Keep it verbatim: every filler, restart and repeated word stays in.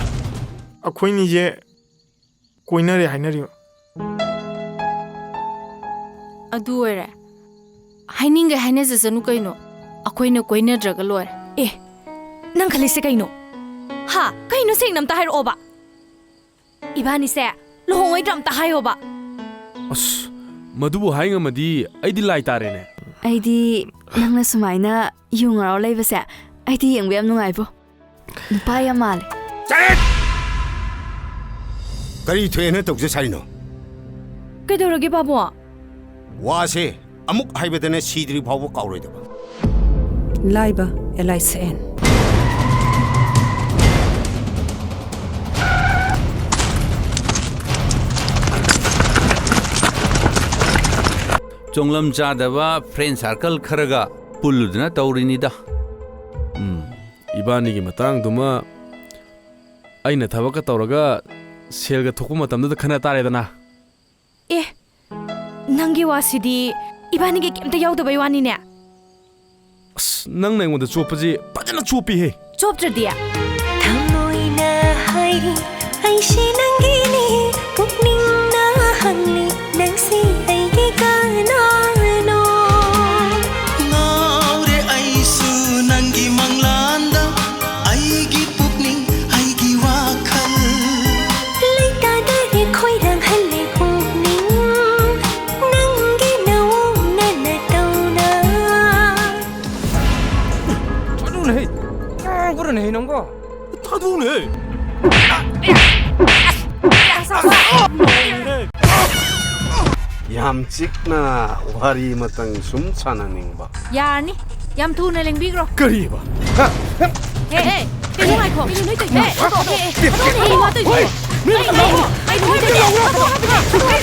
ꯑꯩꯈꯣꯏꯅꯤꯁꯦ ꯀꯣꯏꯅꯔꯦ ꯍꯥꯏꯅꯔꯤꯕ꯫ ꯑꯗꯨ ꯑꯣꯏꯔꯦ꯫ ꯍꯥꯏꯅꯤꯡꯒꯦ ꯍꯥꯏꯅꯖꯁꯅꯨ ꯀꯩꯅꯣ꯫ ꯑꯩꯈꯣꯏꯅ ꯀꯣꯏꯅꯗ꯭ꯔꯒ ꯂꯣꯏꯔꯦ꯫ ꯑꯦ, ꯅꯪ ꯈꯜꯂꯤꯁꯦ ꯀꯩꯅꯣ? ꯍꯥ? ꯀꯩꯅꯣ ꯁꯦꯡꯅ ꯑꯝꯇ ꯍꯥꯏꯔꯛꯑꯣꯕ꯫ ꯏꯕꯥꯅꯤꯁꯦ ꯂꯨꯍꯣꯡꯉꯣꯏꯗ꯭ꯔꯥ ꯑꯝꯇ ꯍꯥꯏꯌꯣꯕ꯫ ꯑꯁ, ꯃꯗꯨꯕꯨ ꯍꯥꯏ ꯉꯝꯃꯗꯤ ꯑꯩꯗꯤ ꯂꯥꯏ ꯇꯥꯔꯦꯅꯦ꯫ ꯑꯩꯗꯤ ꯅꯪꯅ ꯁꯨꯃꯥꯏꯅ ꯌꯨ ꯉꯥꯎꯔ ꯂꯩꯕꯁꯦ ꯑꯩꯗꯤ ꯌꯦꯡꯕ ꯌꯥꯝ ꯅꯨꯡꯉꯥꯏꯕꯣ꯫ ꯅꯨꯄꯥ ꯌꯥꯝ ꯃꯥꯜꯂꯦ꯫ ꯆꯠ! ꯀꯔꯤ ꯊꯣꯛꯑꯦꯅ ꯇꯧꯖ ꯁꯥꯔꯤꯅꯣ? ꯀꯩꯗꯧꯔꯒꯦ ꯕꯥꯕꯣ? ꯋꯥꯁꯦ ꯑꯃꯨꯛ ꯍꯥꯏꯕꯗꯅꯦ ꯁꯤꯗ꯭ꯔꯤ ꯐꯥꯎꯕ ꯀꯥꯎꯔꯣꯏꯗꯕ꯫ ꯂꯥꯏꯕ ꯑꯦꯂꯥꯏꯁ ꯑꯦꯟ꯫ ꯆꯣꯡꯂꯝ ꯆꯥꯗꯕ ꯐ꯭ꯔꯦꯟ ꯁꯥꯔꯀꯜ ꯈꯔꯒ ꯄꯨꯜꯂꯨꯗꯅ ꯇꯧꯔꯤꯅꯤꯗ꯫ ꯎꯝ, ꯏꯕꯥꯅꯤꯒꯤ ꯃꯇꯥꯡꯗꯨꯃ ꯑꯩꯅ ꯊꯕꯛꯀ ꯇꯧꯔꯒ ꯁꯦꯜꯒ ꯊꯣꯛꯄ ꯃꯇꯝꯗꯨꯗ ꯈꯟꯅ ꯇꯥꯔꯦꯗꯅ꯫ ꯑꯦ, ꯅꯪꯒꯤ ꯋꯥꯁꯤꯗꯤ ꯏꯕꯥꯅꯤꯒꯤ ꯀꯩꯝꯇ ꯌꯥꯎꯗꯕꯩ ꯋꯥꯅꯤꯅꯦ꯫ ꯑꯁ, ꯅꯪꯅ ꯑꯩꯉꯣꯟꯗ ꯆꯣꯞꯄꯁꯤ ꯐꯖꯅ ꯆꯣꯞꯄꯤꯍꯦ꯫ ꯆꯣꯞꯇ꯭ꯔꯗꯤ? ꯊꯃꯣꯏꯅ ꯍꯥꯏꯔꯤ, ꯑꯩꯁꯦ ꯅꯪꯒꯤꯅꯤ, ꯄꯨꯛꯅꯤꯡꯅ ꯍꯪꯂꯤ, ꯅꯪꯁꯤ ꯑꯩꯒꯤ ꯀꯅꯥꯅꯣ? ꯉꯥꯎꯔꯦ ꯑꯩꯁꯨ ꯅꯪꯒꯤ ꯃꯪꯂꯥꯟꯗ, ꯑꯩꯒꯤ ꯄꯨꯛꯅꯤꯡ, ꯑꯩꯒꯤ ꯋꯥꯈꯜ꯫ ꯂꯩꯇꯥꯗꯔꯦ ꯈꯣꯏꯔꯥꯡꯍꯜꯂꯦ ꯄꯨꯛꯅꯤꯡ, ꯅꯪꯒꯤ ꯅꯑꯣꯡꯅ ꯅꯇꯧꯅ꯫ ꯊꯥꯗꯣꯛꯅꯦꯍꯦ꯫ ꯉꯥꯎꯕ꯭ꯔꯅꯦꯍꯦ ꯅꯪꯕꯣ? ꯊꯥꯗꯣꯛꯅꯦ꯫ ꯌꯥꯝ ꯆꯤꯛꯅ ꯋꯥꯔꯤ ꯑꯃꯇꯪ ꯁꯨꯝ ꯁꯥꯟꯅꯅꯤꯡꯕ꯫ ꯌꯥꯔꯅꯤ꯫ ꯌꯥꯝ ꯊꯨꯅ ꯂꯦꯡꯕꯤꯈ꯭ꯔꯣ꯫ ꯀꯔꯤꯕ? ꯍꯥ? ꯑꯦ, ꯑꯦ, ꯀꯩꯅꯣ ꯉꯥꯏꯈꯣ꯫ ꯀꯩꯅꯣ ꯅꯣꯏ ꯇꯧꯏꯁꯦ? ꯑꯦ, ꯑꯦ, ꯑꯦ, ꯊꯥꯗꯣꯛꯅꯦꯍꯦ, ꯋꯥ ꯇꯧꯏꯁꯦ꯫ ꯀꯩꯅꯣ? ꯀꯩꯅꯣ ꯅꯣꯏ ꯇꯧꯏꯁꯦ?